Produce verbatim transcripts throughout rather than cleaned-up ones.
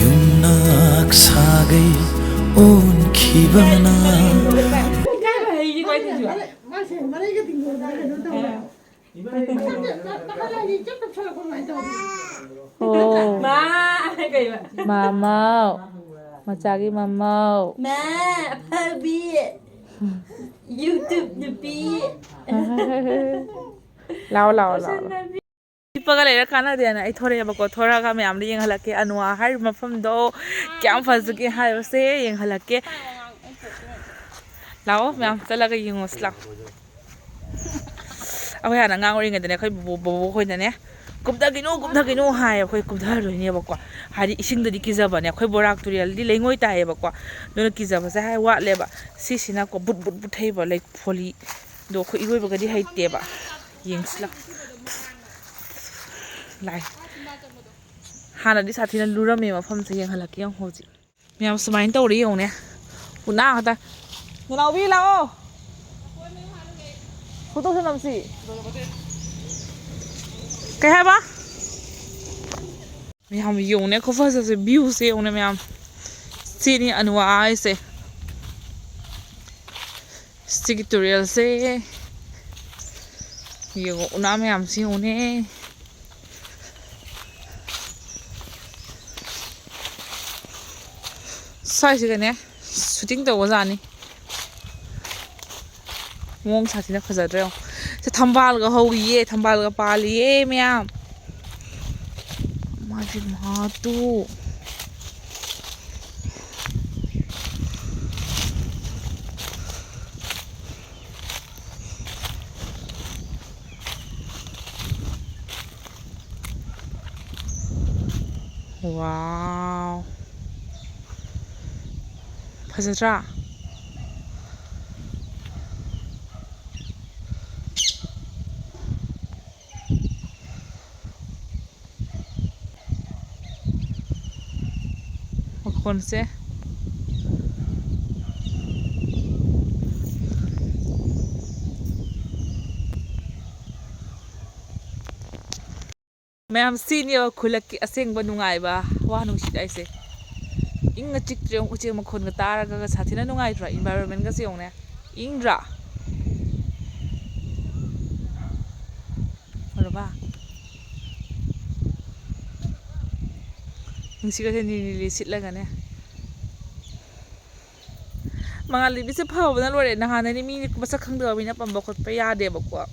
ꯌꯨꯝꯅꯥꯛ ꯁꯥꯒꯩ ꯑꯣꯟꯈꯤꯕꯅ꯫ ꯑꯣ꯫ ꯃꯥ! ꯀꯩꯕ? ꯃꯃꯧ꯫ ꯃꯆꯥꯒꯤ ꯃꯃꯧ꯫ ꯃꯥ! ꯑꯐꯕꯤ! YouTube ꯅꯨꯄꯤ! ꯂꯥꯛꯑꯣ, ꯂꯥꯛꯑꯣ, ꯂꯥꯛꯑꯣ꯫ ꯍꯤꯞꯄꯒ ꯂꯩꯔ ꯀꯥꯟꯅꯗꯦꯅ ꯑꯩ ꯊꯣꯔꯛꯑꯦꯕꯀꯣ꯫ ꯊꯣꯔꯛꯑꯒ ꯃꯌꯥꯝꯗ ꯌꯦꯡꯍꯜꯂꯛꯀꯦ꯫ ꯑꯅꯨꯋꯥ ꯍꯥꯏꯔꯤꯕ ꯃꯐꯝꯗꯣ ꯀꯌꯥꯝ ꯐꯖꯒꯦ ꯍꯥꯏꯕꯁꯦ ꯌꯦꯡꯍꯜꯂꯛꯀꯦ꯫ ꯂꯥꯛꯑꯣ, ꯃꯌꯥꯝ ꯆꯠꯂꯒ ꯌꯦꯡꯉꯨꯁꯤ ꯂꯥꯛꯑꯣ꯫ ꯑꯩꯈꯣꯏ ꯍꯥꯟꯅ ꯑꯉꯥꯡ ꯑꯣꯏꯔꯤꯉꯩꯗꯅꯦ, ꯑꯩꯈꯣꯏ ꯕꯣꯕꯣꯛ, ꯕꯣꯕꯣꯛ ꯈꯣꯏꯅꯅꯦ, "ꯀꯨꯝꯊꯈꯤꯅꯨ, ꯀꯨꯝꯊꯈꯤꯅꯨ" ꯍꯥꯏꯌꯦ꯫ ꯑꯩꯈꯣꯏ ꯀꯨꯝꯊꯔꯣꯏꯅꯦꯕꯀꯣ꯫ ꯍꯥꯏꯗꯤ ꯏꯁꯤꯡꯗꯗꯤ ꯀꯤꯖꯕꯅꯦ꯫ ꯑꯩꯈꯣꯏ ꯕꯣꯔꯥꯛ ꯇꯨꯔꯦꯜꯗꯤ ꯂꯩꯉꯣꯏ ꯇꯥꯏꯌꯦꯕꯀꯣ꯫ ꯑꯗꯨꯅ ꯀꯤꯖꯕꯁꯦ ꯍꯥꯏ ꯋꯥꯠꯂꯦꯕ꯫ ꯁꯤꯁꯤꯅꯀꯣ ꯕꯨꯠ ꯕꯨꯠ ꯕꯨꯠ ꯊꯩꯕ ꯂꯩ ꯐꯣꯂꯤꯗꯣ ꯑꯩꯈꯣꯏ ꯏꯔꯣꯏꯕꯒꯗꯤ ꯍꯩꯇꯦꯕ꯫ ꯌꯦꯡꯁꯤ ꯂꯥꯎ꯫ ꯂꯥꯏ꯫ ꯍꯥꯟꯅꯗꯤ ꯁꯥꯊꯤꯅ ꯂꯨꯔꯝꯃꯦ ꯃꯐꯝꯁꯦ꯫ ꯌꯦꯡꯍꯜꯂꯛꯀꯦ ꯌꯦꯡꯉꯣ ꯍꯧꯖꯤꯛ꯫ ꯃꯌꯥꯝ ꯁꯨꯃꯥꯏꯅ ꯇꯧꯔꯦ ꯌꯦꯡꯉꯨꯅꯦ꯫ ꯎꯅꯥ ꯉꯥꯛꯇ꯫ ꯅꯅꯥꯎꯕꯤ ꯂꯥꯛꯑꯣ꯫ ꯐꯣꯇꯣ ꯁꯨ ꯅꯝꯁꯤ꯫ ꯀꯩ ꯍꯥꯏꯕ? ꯃꯌꯥꯝ ꯌꯦꯡꯉꯨꯅꯦ, ꯈꯨꯐꯖꯁꯦ, view ꯁꯦ ꯌꯦꯡꯉꯨꯅꯦ ꯃꯌꯥꯝ꯫ ꯁꯤꯅꯤ ꯑꯅꯨꯋꯥ ꯍꯥꯏꯁꯦ꯫ ꯁꯤꯒꯤ ꯇꯨꯔꯦꯜꯁꯦ ꯌꯦꯡꯉꯣ, ꯎꯅꯥ ꯃꯌꯥꯝꯁꯤ ꯌꯦꯡꯉꯨꯅꯦ꯫ ꯁ꯭ꯋꯥꯏꯁꯤꯒꯅꯦ shooting ꯇꯧꯕꯖꯥꯠꯅꯤ꯫ ꯃꯑꯣꯡ ꯁꯥꯊꯤꯅ ꯐꯖꯗ꯭ꯔꯣ ꯌꯦꯡꯉꯣ꯫ ꯁꯤ ꯊꯝꯕꯥꯜꯒ ꯍꯧꯔꯤꯌꯦ, ꯊꯝꯕꯥꯜꯒ ꯄꯥꯜꯂꯤꯌꯦ ꯃꯌꯥꯝ꯫ ꯃꯥꯒꯤ ꯃꯍꯥꯇꯨ꯫ Wow! ꯐꯖꯗ꯭ꯔꯥ? ꯃꯈꯣꯟꯁꯦ꯫ ꯃꯌꯥꯝ, ꯁꯤꯅꯦꯕ ꯈꯨꯜꯂꯛꯀꯤ ꯑꯁꯦꯡꯕ ꯅꯨꯡꯉꯥꯏꯕ, ꯋꯥ ꯅꯨꯡꯁꯤꯠ ꯍꯥꯏꯁꯦ꯫ ꯏꯪꯅ ꯆꯤꯛꯇ꯭ꯔꯦ, ꯌꯦꯡꯉꯨ, ꯎꯆꯦꯛ ꯃꯈꯣꯟꯒ ꯇꯥꯔꯒ ꯁꯥꯊꯤꯅ ꯅꯨꯡꯉꯥꯏꯇ꯭ꯔꯣ? Environment ꯒꯁꯦ ꯌꯦꯡꯉꯨꯅꯦ, ꯏꯪꯗ꯭ꯔꯥ? ꯎꯔꯕ? ꯅꯨꯡꯁꯤꯠꯀꯁꯦ ꯅꯤꯂꯤ ꯅꯤꯂꯤ ꯁꯤꯠꯂꯒꯅꯦ꯫ ꯃꯉꯥꯜ ꯂꯩꯕꯤꯁꯦ ꯐꯕꯅ ꯂꯣꯏꯔꯦ꯫ ꯅꯍꯥꯟꯅꯅꯤ ꯃꯤ ꯃꯁꯛ ꯈꯪꯗꯕ ꯃꯤꯅ ꯄꯝꯕ ꯈꯣꯠꯄ ꯌꯥꯗꯦꯕꯀꯣ꯫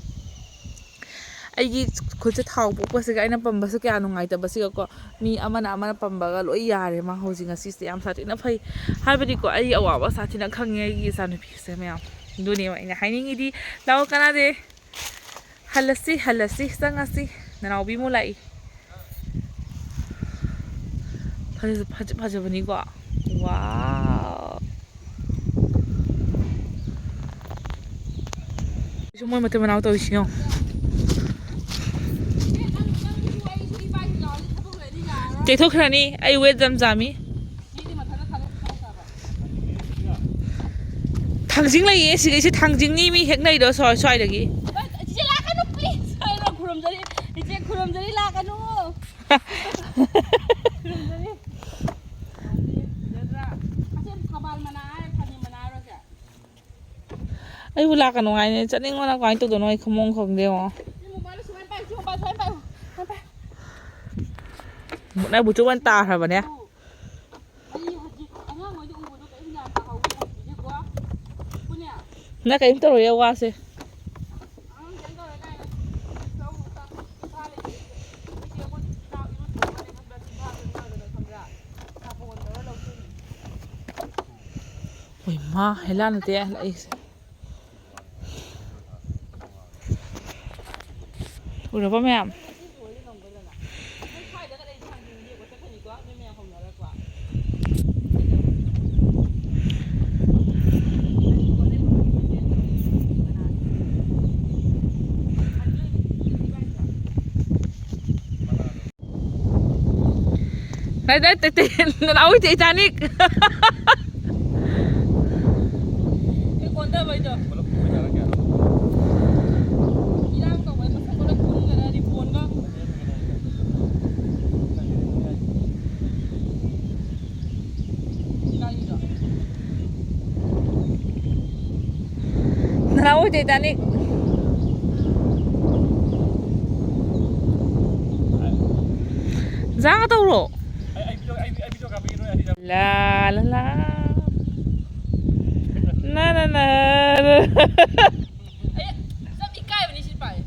ꯑꯩꯒꯤ ꯈꯨꯠꯁꯦ ꯊꯥꯎ ꯄꯣꯛꯄꯁꯤꯒ ꯑꯩꯅ ꯄꯝꯕꯁꯦ ꯀꯌꯥ ꯅꯨꯡꯉꯥꯏꯇꯕꯁꯤꯒꯀꯣ, ꯃꯤ ꯑꯃꯅ ꯑꯃꯅ ꯄꯝꯕꯒ ꯂꯣꯏ ꯌꯥꯔꯦ꯫ ꯃꯥ ꯍꯧꯖꯤꯛ ꯉꯁꯤꯁꯦ ꯌꯥꯝ ꯁꯥꯊꯤꯅ ꯐꯩ꯫ ꯍꯥꯏꯕꯗꯤꯀꯣ, ꯑꯩꯒꯤ ꯑꯋꯥꯕ ꯁꯥꯊꯤꯅ ꯈꯪꯉꯦ ꯑꯩꯒꯤ ꯏꯆꯥꯅꯨꯄꯤꯁꯦ, ꯃꯌꯥꯝ꯫ ꯑꯗꯨꯅꯦꯕ ꯑꯩꯅ ꯍꯥꯏꯅꯤꯡꯉꯤꯗꯤ꯫ ꯂꯥꯛꯑꯣ, ꯀꯅꯥꯗꯦ꯫ ꯍꯜꯂꯁꯤ, ꯍꯜꯂꯁꯤ, ꯆꯪꯉꯁꯤ꯫ ꯅꯅꯥꯎꯕꯤ ꯑꯃꯨꯛ ꯂꯥꯛꯏ꯫ ꯐꯖ-, ꯐꯖ-, ꯐꯖꯕꯅꯤꯀꯣ꯫ ꯋꯥꯎ꯫ ꯁꯤ ꯃꯣꯏ ꯃꯇꯩ ꯃꯅꯥꯎ ꯇꯧꯔꯤꯁꯤ ꯌꯦꯡꯉꯣ꯫ ꯇꯦꯛꯊꯣꯛꯈ꯭ꯔꯅꯤ꯫ ꯑꯩ ꯋꯦꯠ ꯌꯥꯝ ꯆꯥꯝꯃꯤ꯫ ꯊꯥꯡꯖꯤꯡ ꯂꯩꯌꯦ ꯁꯤꯒꯩꯁꯤ, ꯊꯥꯡꯖꯤꯡꯅꯤ ꯃꯤ ꯍꯦꯛꯅꯩꯗꯣ ꯁ꯭ꯋꯥꯏ-, ꯁ꯭ꯋꯥꯏꯗꯒꯤ꯫ ꯏꯆꯦ ꯂꯥꯛꯀꯅꯨ, please꯫ ꯏꯆꯦ ꯈꯨꯔꯨꯝꯖꯔꯤ, ꯏꯆꯦ ꯈꯨꯔꯨꯝꯖꯔꯤ, ꯂꯥꯛꯀꯅꯨ꯫ ꯈꯨꯔꯨꯝꯖꯔꯤ꯫ ꯐꯖꯗ꯭ꯔꯥ? ꯑꯁꯤ ꯊꯝꯕꯥꯜ ꯃꯅꯥ ꯍꯥꯏꯔ ꯐꯅꯤ ꯃꯅꯥ ꯍꯥꯏꯔꯣ ꯁꯦ? ꯑꯩꯕꯨ ꯂꯥꯛꯀꯅꯨ ꯍꯥꯏꯅꯦ, ꯆꯠꯅꯤꯡꯕꯅ ꯀꯃꯥꯏꯅ ꯇꯧꯗꯣꯏꯅꯣ ꯑꯩ ꯈꯪꯐꯝ ꯈꯪꯗꯦꯉꯣ꯫ ꯁꯤ ꯃꯣꯕꯥꯏꯜꯗꯣ ꯁꯨꯃꯥꯏꯅ ꯄꯥꯏꯌꯨ, ꯁꯤ ꯃꯣꯕꯥꯏꯜ ꯁꯨꯃꯥꯏꯅ ꯄꯥꯏꯌꯨ, ꯁꯨꯃꯥꯏꯅ ꯄꯥꯏꯌꯨ꯫ ꯕꯨꯠꯅ ꯕꯨꯠꯁꯨ ꯑꯣꯏꯅ ꯇꯥꯈ꯭ꯔꯕꯅꯦ꯫ ꯑꯩ ꯍꯧꯖꯤꯛ ꯑꯉꯥꯡꯈꯩꯗ ꯎꯕꯗꯣ ꯀꯔꯤꯝ ꯒ꯭ꯌꯥꯟ ꯇꯥꯍꯧꯗꯦ ꯍꯧꯖꯤꯛꯁꯦꯀꯣ꯫ ꯄꯨꯅꯦ꯫ ꯅꯪ ꯀꯔꯤꯝ ꯇꯧꯔꯣꯏꯌꯦ ꯋꯥꯁꯦ꯫ ꯑꯉꯥꯡ ꯀꯩꯝ ꯇꯧꯔꯣꯏ ꯀꯥꯏꯅ꯫ ꯂꯧ ꯂꯣꯛꯇ ꯏꯝꯐꯥꯜ ꯂꯩꯕ ꯑꯩꯁꯦ꯫ ꯑꯩꯁꯦ ꯑꯩꯈꯣꯏ ꯏꯆꯤꯟ ꯏꯅꯥꯎ ꯏꯔꯨ ꯊꯣꯛꯑꯒꯅꯦ ꯈꯪꯕ꯭ꯔꯥ? ꯆꯤꯟꯐꯥꯁꯦ ꯅꯣꯏꯗꯅ ꯈꯪꯕ꯭ꯔꯥ? ꯁꯥꯄꯣꯟ ꯇꯧꯔ ꯂꯧꯊꯣꯛꯏꯅꯦ꯫ ꯍꯣꯏ ꯃꯥ, ꯍꯩꯂꯥ ꯅꯠꯇꯦ ꯂꯥꯛꯏꯁꯦ꯫ ꯎꯔꯕ ꯃꯌꯥꯝ? ꯅꯥꯏ, ꯅꯥꯏ, ꯇꯦ, ꯇꯦ, ꯅꯅꯥꯎ ꯏꯆꯦ ꯏꯆꯥꯅꯤ꯫ ꯍꯦꯛ ꯑꯣꯟꯊꯕꯩꯗꯣ꯫ ꯏꯔꯥꯡ ꯇꯧꯕꯩ ꯃꯁꯛ ꯂꯣꯏ ꯄꯨꯟꯈꯔꯦ, ꯔꯤꯄꯣꯟꯒ꯫ Titanic. ꯖꯥꯒ ꯇꯧꯔꯣ꯫ ꯂꯥ ꯂꯥ ꯂꯥ꯫ ꯅꯥ ꯅꯥ ꯅꯥ꯫ ꯑꯩ ꯌꯥꯝ ꯏꯀꯥꯏꯕꯅꯤ ꯁꯤ ꯄꯥꯏ꯫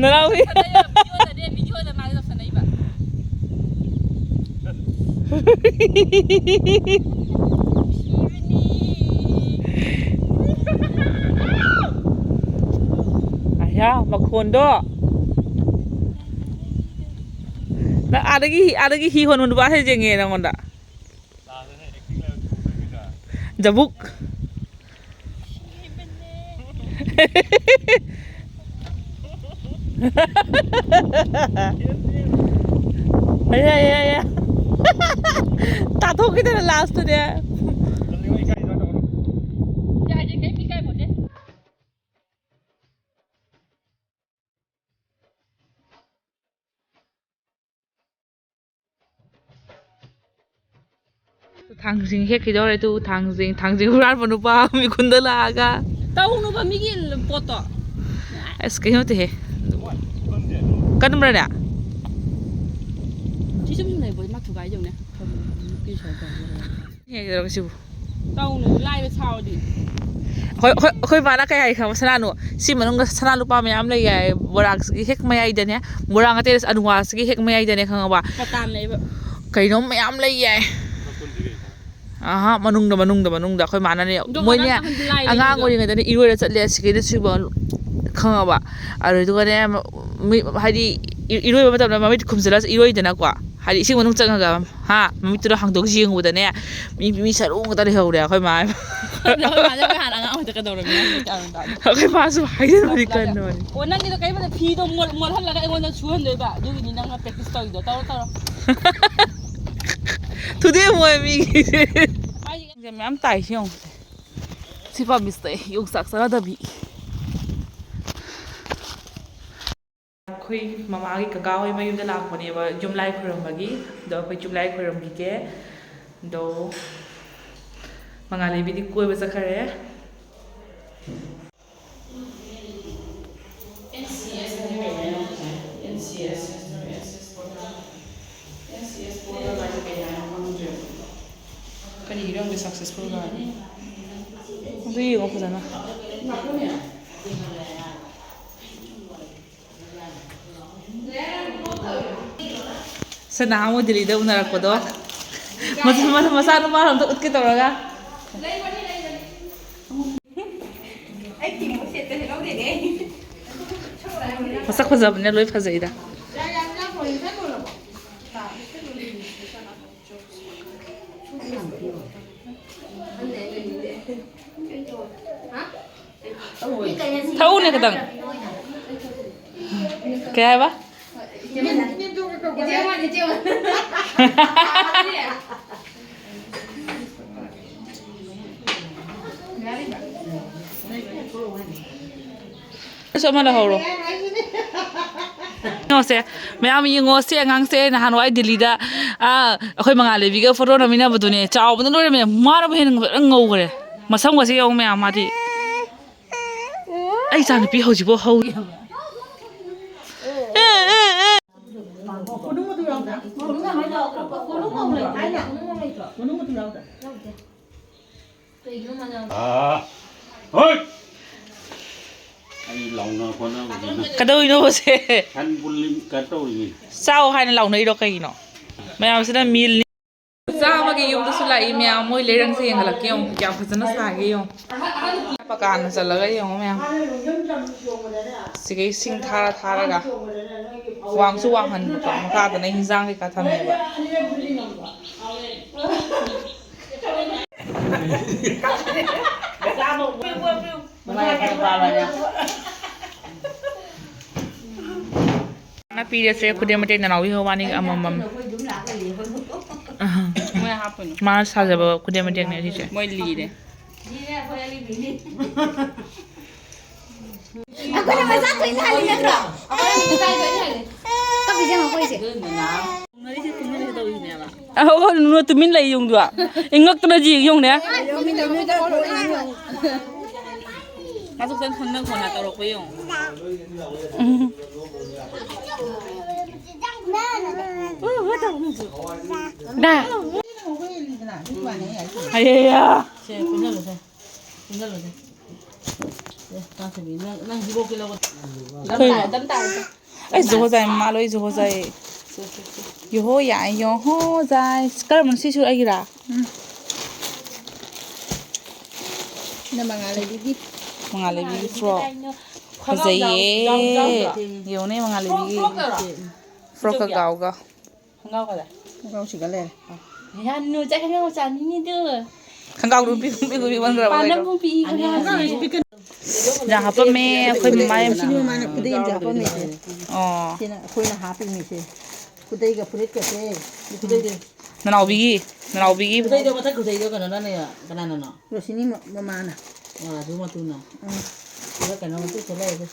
ꯅꯅꯥꯎꯄꯤ꯫ ꯁꯥꯟꯅꯩꯕ, ꯚꯤꯗꯤꯑꯣꯗꯅꯦ, ꯚꯤꯗꯤꯑꯣꯗ ꯃꯥꯁꯦ ꯇꯧꯁꯟꯅꯩꯕ꯫ ꯁꯤꯔꯅꯤ꯫ ꯑꯌꯥ, ꯃꯈꯣꯟꯗꯣ꯫ ꯅꯪ ꯑꯥꯗꯒꯤ, ꯑꯥꯗꯒꯤ ꯍꯤ ꯍꯣꯟꯕ ꯅꯨꯄꯥꯁꯦ ꯌꯦꯡꯉꯦ ꯅꯪꯉꯣꯟꯗ꯫ ꯖꯕꯨꯛ꯫ ꯑꯌꯥ, ꯑꯌꯥ, ꯑꯌꯥ꯫ ꯇꯥꯊꯣꯛꯈꯤꯗꯅ ꯂꯥꯁꯇꯗꯤ꯫ ꯊꯥꯡꯖꯤꯡ ꯍꯦꯛꯈꯤꯗꯧꯔꯦ ꯇꯨ꯫ ꯊꯥꯡꯖꯤꯡ, ꯊꯥꯡꯖꯤꯡ ꯍꯨꯔꯥꯟꯕ ꯅꯨꯄꯥ ꯃꯤꯈꯨꯟꯗ ꯂꯥꯛꯑꯒ꯫ ꯇꯧꯅꯨꯕ ꯃꯤꯒꯤ ꯄꯣꯠꯇꯣ꯫ ꯑꯁ, ꯀꯩꯅꯣ ꯅꯠꯇꯦꯍꯦ꯫ ꯀꯟꯕ꯭ꯔꯥꯅꯦ? ꯁꯤ ꯁꯨꯝ ꯂꯩꯕ ꯃꯥ ꯊꯨꯒꯥꯏꯗꯧꯅꯦ꯫ ꯍꯦꯛꯀꯗꯧꯔꯒ ꯁꯤꯕꯨ꯫ ꯇꯧꯅꯨ, ꯂꯥꯏꯕ ꯁꯥꯎꯔꯗꯤ꯫ ꯍꯣꯏ, ꯍꯣꯏ, ꯑꯩꯈꯣꯏ ꯕꯥꯅ ꯀꯩ ꯍꯥꯏ ꯈꯪꯕ? "ꯁꯅꯥꯅꯨ, ꯁꯤ ꯃꯅꯨꯡꯗ ꯁꯅꯥ ꯂꯨꯄꯥ ꯃꯌꯥꯝ ꯂꯩ ꯍꯥꯏ, ꯕꯣꯔꯥꯒꯤ ꯍꯦꯛ ꯃꯌꯥꯏꯗꯅꯦ, ꯕꯣꯔꯥ ꯅꯠꯇꯦ, ꯑꯅꯨꯋꯥꯁꯤꯒꯤ ꯍꯦꯛ ꯃꯌꯥꯏꯗꯅꯦ, ꯈꯪꯉꯕ? ꯄꯇꯥꯟ ꯂꯩꯕ꯫ ꯀꯩꯅꯣꯝ ꯃꯌꯥꯝ ꯂꯩ ꯍꯥꯏ꯫" ꯑꯍꯥ, ꯃꯅꯨꯡꯗ, ꯃꯅꯨꯡꯗ, ꯃꯅꯨꯡꯗ꯫ ꯑꯩꯈꯣꯏ ꯃꯥꯅꯅꯦ, ꯑꯗꯣ ꯃꯣꯏꯅꯦ, ꯕꯣꯔꯥ ꯇꯥꯍꯟꯗꯤ ꯂꯥꯏꯔꯦ ꯑꯉꯥꯡ ꯑꯗꯨꯗꯣ꯫ ꯑꯣꯏꯔꯤꯉꯩꯗꯅꯦ ꯏꯔꯣꯏꯔ ꯆꯠꯂꯦ, ꯁꯤꯒꯤꯗ ꯁꯤꯕ, ꯈꯪꯉꯕ? ꯑꯗꯨꯗꯨꯒꯅꯦ, ꯃꯤ, ꯍꯥꯏꯗꯤ, ꯏ-, ꯏꯔꯣꯏꯕ ꯃꯇꯝꯗ ꯃꯃꯤꯠ ꯈꯨꯝꯖꯤꯜꯂ ꯏꯔꯣꯏꯗꯅꯀꯣ꯫ ꯍꯥꯏꯗꯤ ꯏꯁꯤꯡ ꯃꯅꯨꯡ ꯆꯪꯉꯒ, ꯍꯥ, ꯃꯃꯤꯠꯇꯨꯗ ꯍꯥꯡꯗꯣꯛꯑ ꯌꯦꯡꯉꯨꯕꯗꯅꯦ, ꯃꯤ, ꯃꯤ ꯁꯔꯨ ꯉꯥꯛꯇ ꯂꯩꯍꯧꯔꯦ ꯑꯩꯈꯣꯏ ꯃꯥ꯫ ꯑꯩꯈꯣꯏ ꯃꯥꯁꯦ ꯑꯩꯈꯣꯏ ꯍꯥꯟꯅ ꯑꯉꯥꯡ ꯑꯣꯏꯗ ꯀꯩꯗꯧꯔꯝꯃꯤꯅꯣ ꯈꯪꯗꯦ, ꯒ꯭ꯌꯥꯟ ꯇꯥꯗꯦ꯫ ꯑꯩꯈꯣꯏ ꯃꯥꯁꯨ ꯍꯥꯏꯖꯟꯕꯗꯤ ꯀꯟꯕꯅꯤ꯫ ꯑꯣ, ꯅꯪꯒꯤꯗꯣ ꯀꯩꯝꯇ ꯐꯤꯗꯣ ꯃꯣꯠ-, ꯃꯣꯠꯍꯜꯂꯒ ꯑꯩꯉꯣꯟꯗ ꯁꯨꯍꯟꯗꯣꯏꯕ, ꯑꯗꯨꯒꯤꯅꯤ ꯅꯪꯅ practice ꯇꯧꯔꯤꯗꯣ꯫ ꯇꯧꯔꯣ, ꯇꯧꯔꯣ꯫ ꯊꯨꯗꯦꯛ ꯃꯣꯏ ꯃꯤꯒꯤ꯫ ꯃꯥꯏꯁꯦ ꯃꯌꯥꯝ ꯇꯥꯏ ꯁꯤ ꯌꯦꯡꯉꯨ꯫ ꯁꯤ ꯄꯥꯝꯕꯤꯁꯦ ꯌꯣꯡꯆꯥꯛ ꯆꯥꯅꯗꯕꯤ꯫ ꯑꯩꯈꯣꯏ ꯃꯃꯥꯒꯤ ꯀꯀꯥ ꯍꯣꯏ ꯃꯌꯨꯝꯗ ꯂꯥꯛꯄꯅꯦꯕ, ꯌꯨꯝ ꯂꯥꯏ ꯈꯣꯏꯔꯝꯕꯒꯤ꯫ ꯑꯗꯣ ꯑꯩꯈꯣꯏ ꯌꯨꯝ ꯂꯥꯏ ꯈꯣꯏꯔꯝꯕꯤꯒꯦ꯫ ꯑꯗꯣ ꯃꯉꯥꯜꯂꯩꯕꯤꯗꯤ ꯀꯣꯏꯕ ꯆꯠꯈ꯭ꯔꯦ꯫ ꯑꯦꯟ ꯁꯤ ꯑꯦꯁ ꯍꯥꯏꯁꯦ ꯀꯩ ꯍꯥꯏꯅꯣ? ꯑꯦꯟ ꯁꯤ ꯑꯦꯁ ꯍꯥꯏꯁꯦ, N C S portal. N C S portal ꯍꯥꯏꯁꯦ ꯀꯩ ꯍꯥꯏꯅꯣ ꯈꯪꯗ꯭ꯔꯦꯕ꯫ ꯀꯔꯤꯒꯤꯅꯣ ꯈꯪꯗꯦ, ꯁꯛꯁꯦꯁꯐꯨꯜꯒ ꯍꯥꯏ꯫ ꯑꯗꯨ ꯌꯦꯡꯉꯣ ꯐꯖꯅ꯫ ꯁꯦ, ꯅꯍꯥꯟꯃꯨꯛ ꯗꯤꯜꯂꯤꯗ ꯎꯅꯔꯛꯄꯗꯣ꯫ ꯃꯆꯥ-, ꯃꯆꯥ-, ꯃꯆꯥꯅꯨꯄꯥ ꯑꯝꯇ ꯎꯠꯀꯦ ꯇꯧꯔꯒ꯫ ꯃꯁꯛ ꯐꯖꯕꯅꯤꯅ ꯂꯣꯏ ꯐꯖꯩꯗ꯫ ꯊꯛꯎꯅꯦ ꯈꯤꯇꯪ꯫ ꯀꯩ ꯍꯥꯏꯕ? ꯑꯁ, ꯑꯃ ꯂꯧꯍꯧꯔꯣ꯫ ꯌꯦꯡꯉꯣꯁꯦ, ꯃꯌꯥꯝ ꯌꯦꯡꯉꯣ, ꯁꯤ ꯑꯉꯥꯡꯁꯦ ꯅꯍꯥꯟꯋꯥꯏ ꯗꯤꯜꯂꯤꯗ, ꯑꯥ, ꯑꯩꯈꯣꯏ ꯃꯉꯥꯜꯂꯩꯕꯤꯒ ꯐꯣꯇꯣ ꯅꯝꯃꯤꯟꯅꯕꯗꯨꯅꯦ꯫ ꯆꯥꯎꯕꯅ ꯂꯣꯏꯔꯦ ꯃꯌꯥꯝ, ꯃꯥꯅꯕꯨ ꯍꯦꯟꯅ ꯐꯖꯅ ꯉꯧꯈ꯭ꯔꯦ꯫ ꯃꯁꯝꯒꯁꯦ ꯌꯦꯡꯉꯣ ꯃꯌꯥꯝ, ꯃꯥꯗꯤ꯫ ꯑꯩ ꯏꯆꯥꯅꯨꯄꯤ ꯍꯧꯖꯤꯛꯐꯥꯎ ꯍꯧꯔꯤ꯫ ꯑꯥ, ꯍꯣꯏ! ꯑꯩ ꯂꯥꯎꯅ ꯈꯣꯠꯅꯕꯁꯤꯅ ꯀꯩꯗꯧꯔꯤꯅꯣꯕꯁꯦ? ꯁꯟ ꯄꯨꯜꯂꯤ ꯀꯩꯅꯣ ꯇꯧꯔꯤꯅꯤ꯫ ꯆꯥꯎ ꯍꯥꯏꯅ ꯂꯥꯎꯅꯩꯔꯣ ꯀꯩꯒꯤꯅꯣ? ꯃꯌꯥꯝꯁꯤꯅ ꯃꯤꯜꯅꯤ꯫ ꯆꯥꯝꯃꯒꯤ ꯌꯨꯝꯗꯁꯨ ꯂꯥꯛꯏ ꯃꯌꯥꯝ, ꯃꯣꯏ ꯂꯩꯔꯪꯁꯦ ꯌꯦꯡꯍꯜꯂꯛꯀꯦ ꯌꯦꯡꯉꯨ, ꯀꯌꯥꯝ ꯐꯖꯅ ꯁꯥꯒꯦ ꯌꯦꯡꯉꯨ꯫ ꯃꯄꯥꯟꯗ ꯆꯠꯂꯒ ꯌꯦꯡꯉꯨ ꯃꯌꯥꯝ꯫ ꯁꯤꯒꯩ ꯁꯤꯡ ꯊꯥꯔ ꯊꯥꯔꯒ ꯋꯥꯡꯁꯨ ꯋꯥꯡꯍꯟꯕꯀꯣ, ꯃꯈꯥꯗꯅ ꯍꯤꯟꯖꯥꯡ ꯀꯩꯀꯥ ꯊꯝꯃꯦꯕ꯫ ꯅ ꯄꯤꯔꯁꯦ ꯈꯨꯗꯦ ꯃꯇꯦꯛ ꯅꯅꯥꯎꯒꯤ ꯍꯣ ꯋꯥꯅꯤ ꯑꯃꯃꯝ꯫ ꯃꯣꯏ ꯍꯥꯞꯄꯅꯨ꯫ ꯃꯥꯅ ꯁꯥꯖꯕ ꯈꯨꯗꯦ ꯃꯇꯦꯛꯅꯦ ꯁꯤꯁꯦ꯫ ꯃꯣꯏ ꯂꯤꯔꯦ꯫ ꯑꯩꯈꯣꯏꯅ ꯃꯆꯥ ꯊꯣꯏꯅ ꯍꯜꯂꯤ ꯅꯠꯇ꯭ꯔꯣ? ꯀꯞꯄꯤꯁꯦ ꯌꯦꯡꯉꯣ ꯑꯩꯈꯣꯏꯁꯦ꯫ ꯀꯨꯝꯅꯔꯤꯁꯦ ꯀꯨꯝꯅꯔꯤꯁꯦ ꯇꯧꯔꯤꯅꯦꯕ꯫ ꯑꯍꯣ, ꯅꯨꯅ ꯇꯨꯃꯤꯟ ꯂꯩ ꯌꯦꯡꯗꯣ꯫ ꯏꯉꯛꯇꯅ ꯖꯤ ꯌꯦꯡꯉꯨꯅꯦ꯫ ꯃꯥꯁꯨ ꯈꯤꯇꯪ ꯈꯪꯅ ꯈꯣꯠꯅ ꯇꯧꯔꯛꯄ ꯌꯦꯡꯉꯨ꯫ ꯎꯝ꯫ ꯗꯥ꯫ ꯍꯩꯌꯥ꯫ ꯁꯦ, ꯄꯨꯟꯁꯜꯂꯨꯁꯦ꯫ ꯄꯨꯟꯁꯜꯂꯨꯁꯦ꯫ ꯑꯦ, ꯇꯥ ꯊꯣꯏꯕꯤ, ꯅꯪ, ꯅꯪ ꯍꯤꯒꯣꯛ ꯀꯤꯂꯧ꯫ ꯀꯩꯅꯣ? ꯑꯩ ꯖꯨꯍꯣ ꯆꯥꯏ, ꯃꯃꯥ ꯂꯣꯏ ꯖꯨꯍꯣ ꯆꯥꯏ꯫ ꯁꯦ, ꯁꯦ, ꯁꯦ꯫ ꯌꯣꯍꯣ ꯌꯥꯏ, ꯌꯣꯍꯣ ꯆꯥꯏ꯫ ꯀꯔꯝꯕꯅꯣ ꯁꯤꯁꯨ ꯑꯩꯒꯤꯔꯥ? ꯎꯝ꯫ ꯅ ꯃꯉꯥꯜ ꯂꯩꯕꯤꯒꯤ꯫ ꯃꯉꯥꯜ ꯂꯩꯕꯤꯒꯤ ꯐ꯭ꯔꯣꯛ꯫ ꯈꯣꯡꯒ꯭ꯔꯥꯎ ꯐꯖꯩꯌꯦ꯫ ꯖꯥꯎ-, ꯖꯥꯎ-, ꯖꯥꯎ-, ꯌꯦꯡꯉꯨꯅꯦ ꯃꯉꯥꯜ ꯂꯩꯕꯤꯒꯤ꯫ ꯐ꯭ꯔꯣꯛ, ꯐ꯭ꯔꯣꯛ ꯀꯔꯣ? ꯐ꯭ꯔꯣꯛꯀ ꯒꯥꯎꯒ꯫ ꯈꯣꯡꯒ꯭ꯔꯥꯎ ꯀꯗꯥꯏ? ꯈꯣꯡꯒ꯭ꯔꯥꯎꯁꯤꯒ ꯂꯩꯔꯦ꯫ ꯌꯥꯝ ꯅꯨ ꯆꯠꯈ꯭ꯔꯦ, ꯈꯣꯡꯒ꯭ꯔꯥꯎ ꯆꯥꯅꯤꯡꯉꯤꯗꯨ꯫ ꯈꯣꯡꯒ꯭ꯔꯥꯎꯗꯨ ꯄꯤꯛ-, ꯄꯤꯛ-, ꯄꯤꯛꯃꯟꯈ꯭ꯔꯕ ꯄꯥꯟꯅꯝ ꯀꯩꯅꯣ? ꯄꯨ ꯄꯤꯛꯏ ꯈꯣꯡꯒ꯭ꯔꯥꯎ꯫ ꯏꯟꯖꯥꯡ ꯍꯥꯞꯄꯝꯃꯦ, ꯑꯩꯈꯣꯏ ꯃꯃꯥ ꯌꯥꯝ ꯁꯤꯅꯤ ꯃꯃꯥꯅ ꯈꯨꯗꯩ ꯑꯃꯁꯨ ꯍꯥꯞꯄꯝꯃꯤꯁꯦ꯫ ꯑꯣ꯫ ꯁꯤꯅ ꯑꯩꯈꯣꯏꯅ ꯍꯥꯞꯄꯤꯅꯤꯁꯦ꯫ ꯈꯨꯗꯩꯒ ꯐꯨꯔꯤꯠꯀꯁꯦ꯫ ꯈꯨꯗꯩꯗꯤ꯫ ꯅꯅꯥꯎꯕꯤꯒꯤ, ꯅꯅꯥꯎꯕꯤꯒꯤ꯫ ꯈꯨꯗꯩꯗꯣ ꯃꯊꯛ ꯈꯨꯗꯩꯗꯣ ꯀꯩꯅꯣꯅꯅꯦ, ꯀꯅꯥꯅꯅꯣ? ꯔꯣꯁꯤꯅꯤ ꯃ-, ꯃꯃꯥꯅ꯫ ꯑꯣ, ꯔꯥꯖꯨ ꯃꯇꯨꯅ꯫ ꯎꯝ꯫ ꯁꯤꯗ ꯀꯩꯅꯣ ꯃꯇꯨ ꯁꯦꯠꯂꯛꯑꯦ꯫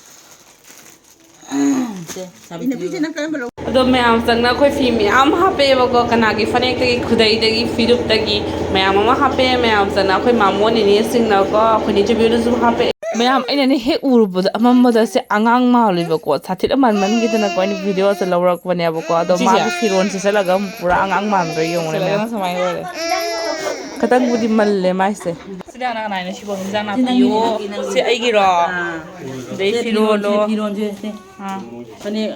ꯁꯦ, ꯁꯥꯕꯤꯇ꯭ꯔꯤ꯫ ꯏꯅꯥꯎꯄꯤꯁꯦ ꯅꯪ ꯀꯔꯝꯕ ꯂꯧ-? ꯑꯗꯣ ꯃꯌꯥꯝ ꯆꯪꯅ ꯑꯩꯈꯣꯏ ꯐꯤ ꯃꯌꯥꯝ ꯍꯥꯞꯄꯛꯑꯦꯕꯀꯣ, ꯀꯅꯥꯒꯤ ꯐꯅꯦꯛꯇꯒꯤ, ꯈꯨꯗꯩꯗꯒꯤ, ꯐꯤꯔꯨꯛꯇꯒꯤ ꯃꯌꯥꯝ ꯑꯃ ꯍꯥꯞꯄꯛꯑꯦ꯫ ꯃꯌꯥꯝ ꯆꯪꯅ ꯑꯩꯈꯣꯏ ꯃꯥꯃꯣ ꯅꯦꯅꯦꯁꯤꯡꯅꯀꯣ, ꯑꯩꯈꯣꯏ ꯅꯦ ꯆꯨꯕꯤꯍꯣꯏꯗꯁꯨ ꯍꯥꯞꯄꯛꯑꯦ꯫ ꯃꯌꯥꯝ ꯑꯩꯅꯅꯦ ꯍꯦꯛ ꯎꯔꯨꯕꯗ ꯑꯃꯝꯕꯗꯁꯦ ꯑꯉꯥꯡ ꯃꯥꯜꯂꯦꯕꯀꯣ, ꯁꯥꯊꯤꯅ ꯃꯥꯟꯃꯟꯈꯤꯗꯅꯀꯣ ꯑꯩꯅ ꯚꯤꯗꯤꯑꯣꯁꯦ ꯂꯧꯔꯛꯄꯅꯦꯕꯀꯣ꯫ ꯑꯗꯣ ꯁꯤꯁꯦ? ꯃꯥꯒꯤ ꯐꯤꯔꯣꯜꯁꯦ ꯁꯦꯠꯂꯒ ꯑꯃꯨꯛ ꯄꯨꯔꯥ ꯑꯉꯥꯡ ꯃꯥꯟꯕ꯭ꯔꯥ ꯌꯦꯡꯉꯨꯅꯦ ꯁꯦꯠꯂꯒꯅ ꯃꯌꯥꯝ꯫ ꯁꯨꯃꯥꯏꯅ ꯑꯣꯏꯔꯦ꯫ ꯈꯤꯇꯪꯕꯨꯗꯤ ꯃꯜꯂꯦ ꯃꯥꯏꯁꯦ꯫ ꯁꯤꯗ ꯀꯅꯥ ꯀꯅꯥꯏꯅꯣ ꯁꯤꯕꯣ? ꯍꯤꯟꯖꯥꯡ ꯁꯤ ꯅꯪꯒꯤꯅꯦ, ꯅꯥꯄꯤꯌꯣ꯫ ꯁꯤ ꯅꯪꯒꯤꯅꯦ꯫ ꯁꯤ ꯑꯩꯒꯤꯔꯣ? ꯑꯥ꯫ ꯑꯗꯩ ꯁꯦ, ꯐꯤꯔꯣꯜꯁꯦ, ꯐꯤꯔꯣꯜꯂꯣ꯫ ꯐꯤꯔꯣꯜꯁꯦ, ꯁꯦ꯫ ꯑꯥ꯫ ꯐꯅꯦꯛ,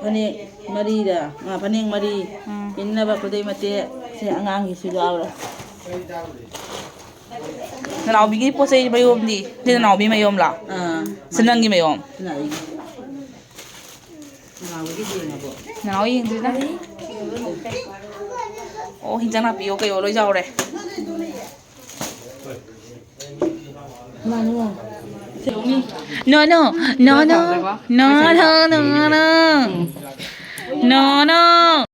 ꯐꯅꯦꯛ ꯃꯔꯤꯗ, ꯑꯥ, ꯐꯅꯦꯛ ꯃꯔꯤ, ꯎꯝ꯫ ꯏꯟꯅꯕ ꯈꯨꯗꯩ ꯃꯇꯦꯛ, ꯁꯤ ꯑꯉꯥꯡꯒꯤꯁꯨ ꯌꯥꯎꯔꯦ꯫ ꯅꯅꯥꯎꯕꯤꯒꯤ ꯄꯣꯠ ꯆꯩ ꯃꯌꯣꯝꯗꯤ? ꯁꯤ ꯅꯅꯥꯎꯕꯤ ꯃꯌꯣꯝꯂꯣ? ꯑꯥ꯫ ꯁꯤ ꯅꯪꯒꯤ ꯃꯌꯣꯝ? ꯁꯤꯅ ꯑꯩꯒꯤ꯫ ꯅꯅꯥꯎꯕꯤꯒꯤ ꯌꯦꯡꯉꯕꯣ? ꯅꯅꯥꯎ ꯌꯦꯡꯗ꯭ꯔꯤꯗ꯫ ꯑꯣ, ꯍꯤꯟꯖꯥꯡ ꯅꯥꯄꯤꯌꯣ ꯀꯩꯌꯣ ꯂꯣꯏ ꯌꯥꯎꯔꯦ꯫ ꯅꯣ, ꯅꯣ, ꯅꯣ, ꯅꯣ, ꯅꯣ, ꯅꯣ, ꯅꯣ, ꯅꯣ, ꯅꯣ꯫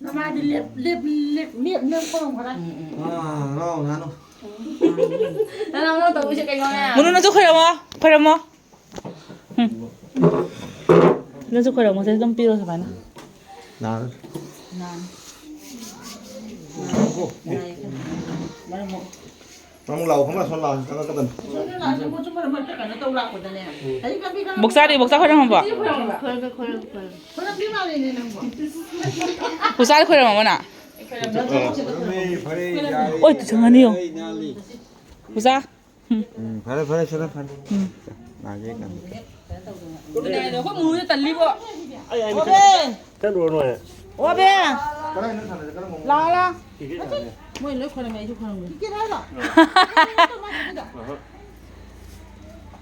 ꯅꯃꯥꯏꯗꯤ ꯂꯦꯞ, ꯂꯦꯞ, ꯂꯦꯞ, ꯂꯦꯞ, ꯂꯦꯞ ꯀꯧꯔꯝꯒꯗ꯭ꯔꯥ? ꯎꯝ, ꯎꯝ, ꯎꯝ꯫ ꯑꯥ, ꯅꯣ, ꯅꯣ, ꯅꯣ꯫ ꯅꯅꯥꯎ, ꯅꯅꯥꯎ ꯇꯧꯕꯁꯦ ꯀꯩꯅꯣꯅꯦ? ꯃꯨꯅꯨ, ꯅꯪꯁꯨ ꯈꯣꯏꯔꯝꯃꯣ, ꯈꯣꯏꯔꯝꯃꯣ꯫ ꯎꯝ꯫ ꯅꯪꯁꯨ ꯈꯣꯏꯔꯝꯃꯣꯁꯦ, ꯑꯗꯨꯝ ꯄꯤꯔꯣ ꯁꯨꯃꯥꯏꯅ꯫ ꯅꯥꯔꯣꯏ꯫ ꯅꯥꯔꯣꯏ꯫ ꯅꯪ ꯑꯃꯨꯛ ꯂꯥꯛꯑꯣ, ꯈꯪꯕ꯭ꯔꯥ? ꯁꯣꯝ ꯂꯥꯛꯑꯣ, ꯆꯪꯉꯛꯀꯗꯕꯅꯤ꯫ ꯕꯣꯛꯆꯥꯗꯤ, ꯕꯣꯛꯆꯥ ꯈꯣꯏꯔꯝꯃꯕꯣ? ꯕꯣꯛꯆꯥꯗꯤ ꯈꯣꯏꯔꯝꯃꯕꯣ ꯅꯪ? ꯑꯣꯏ, ꯇꯨ ꯆꯪꯉꯅꯤꯌꯣ꯫ ꯕꯣꯛꯆꯥ꯫ ꯎꯝ, ꯐꯔꯦ, ꯐꯔꯦ, ꯁꯤꯅ ꯐꯔꯦ꯫ ꯎꯝ꯫ ꯂꯥꯛꯑꯒꯦ ꯀꯟꯅ꯫ ꯀꯩꯅꯣ, ꯑꯩꯈꯣꯏ ꯃꯨꯔꯨꯁꯦ ꯇꯜꯂꯤꯕꯣ꯫ ꯑꯣꯕꯦ! ꯆꯠꯂꯨꯔꯣ ꯅꯣꯏ꯫ ꯑꯣꯕꯦ! ꯂꯥꯛꯑꯣ, ꯂꯥꯛꯑꯣ꯫ ꯃꯣꯏ ꯂꯣꯏ ꯈꯣꯏꯔꯝꯃꯦ, ꯑꯩꯁꯨ ꯈꯣꯏꯔꯝꯒꯦ꯫ ꯇꯤꯀꯦꯠ ꯍꯥꯏꯔꯣ?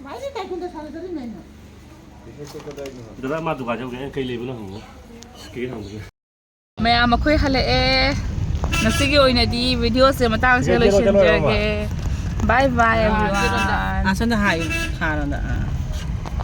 ꯃꯥꯏꯗꯤ ꯀꯩꯒꯨꯝꯗ ꯁꯥꯟꯅꯖꯔꯤꯅꯦ ꯑꯩꯅ꯫ ꯗꯗꯥ, ꯃꯥ ꯗꯨꯀꯥꯟ ꯆꯠꯂꯨꯒꯦ, ꯑꯩꯅ ꯀꯩ ꯂꯩꯕꯅꯣ ꯍꯪꯉꯣ꯫ ꯇꯤꯀꯦꯠ ꯍꯪꯕꯒꯤ꯫ ꯃꯌꯥꯝ ꯑꯩꯈꯣꯏ ꯍꯜꯂꯛꯑꯦ꯫ ꯉꯁꯤꯒꯤ ꯑꯣꯏꯅꯗꯤ ꯚꯤꯗꯤꯑꯣꯁꯦ ꯃꯇꯥꯡꯁꯤꯗ ꯂꯣꯏꯁꯤꯟꯖꯔꯒꯦ꯫ Bye bye everyone꯫ ꯑꯁꯣꯝꯗ ꯍꯥꯏꯌꯨ, ꯊꯥꯔꯣꯗ꯫ ꯑꯥ꯫